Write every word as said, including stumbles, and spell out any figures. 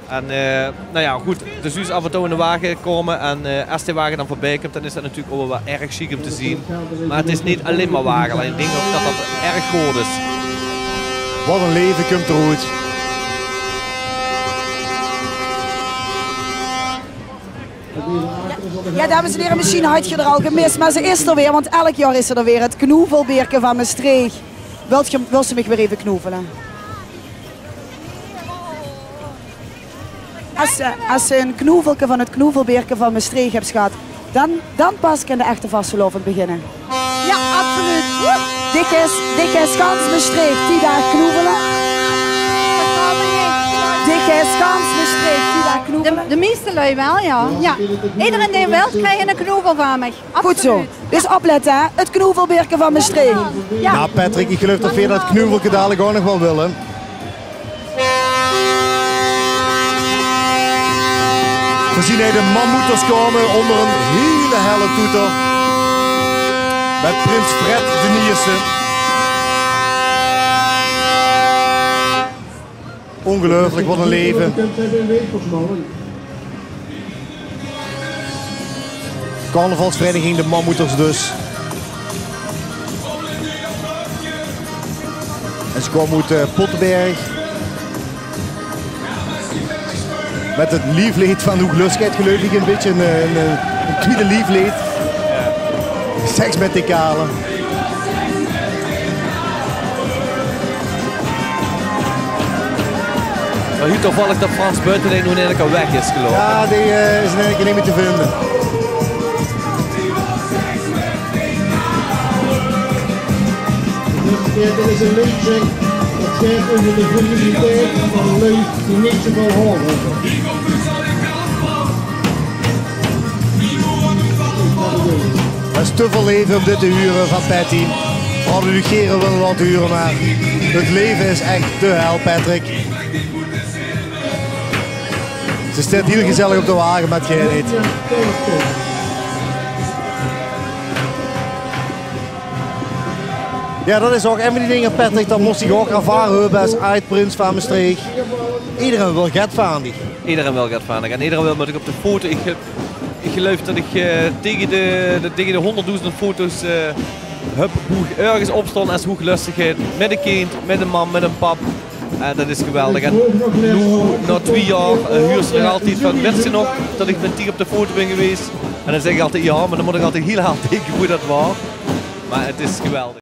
En, eh, nou ja, good, dus is af en toe in de wage kómme en, eh, es de wage dan veurbij kump, dan is det natuurlik ouch waal weer erg sjiek óm te zeen. Mer 't is neet allein mer wagelui. Ich dink ouch det det erg good is. Waat ein laeve kump d'roet. Ja, dames en here, mesjien hat geer 't al gemis, mer ze is d'r weer, want elk jaor is ze d'r weer. 't Knoevelbeerke van Mestreech. Wilt geer, wilt geer mich weer effe knoevele? Es ze, es ze ein knoevelke van 't Knoevelbeerke van Mestreech höbs gehad, dan, dan pas kan de echte vastelaovend beginne. Ja, absoluut. Dich geis, dich geis gans Mestreech die daag knoevele. Dich geis gans Mestreech die daag knoevele. De, de meiste lui waal, ja. Ja. Ederein dae wilt, krijg eine knoevel van mich. Good zo. Absoluut. Dus oplette, hè. 't Knoevelbeerke van Mestreech. Ja. Nou, Patrick, ich geluif det veer det knoevelke dalik ouch nog waal wille. Veer zeen hie de Mammoeters kómme ónger ein hiel helle toeter. Mit prins Fred d'n Ierste. Óngeluifelik, waat ein laeve. Carnavalsvereniging de Mammoeters dus. En ze kómme oet, eh, Pottenberg. Mit 't liefleed van Hoeglöstigheid, geluif ich, ein bietje ein, eh, ein, eh, ein twiede liefleed. Seks mit de kale. Mer hiel toevallig det Frans Buitenijn noe in eine kier weg is geloupe. Ja, dae, eh, is in eine kier neet mieë te vinge. Dus, ja, dit is ein leedje. Det geit euver de viriliteit van lui die neet zoväöl haor höbbe. Det is te väöl laeve óm dit te hure van Patty. Veural de Lugere wille det hure, mer 't laeve is ech de hel, Patrick. Ze steit hiel gezellig op de wage, mer 't geit neet. Ja, det is ouch ein van die dinger, Patrick, det mós ich ouch ervare höbbe es aajd-prins van Mestreech. Ederein wil get van dich. Ederein wil get van dich. En ederein wil mit dich op de foto. Ich, eh, ich geluif det ich, eh, taenge de, de, taenge de hóngerddoezend foto's, eh, höb boe ich örges op stóng es Hoeglöstigheid. Mit ein kind, mit ein mam, mit ein pap. En det is geweldig. En noe, nao twieë jaor, eh, huurs se nog altied van: "Wits se nog det ich mit dich op de foto bön gewaes?" En dan zègk ich altied: "Ja," mer dan mót ich altied hiel hel dinke wie det waor. Mer 't is geweldig.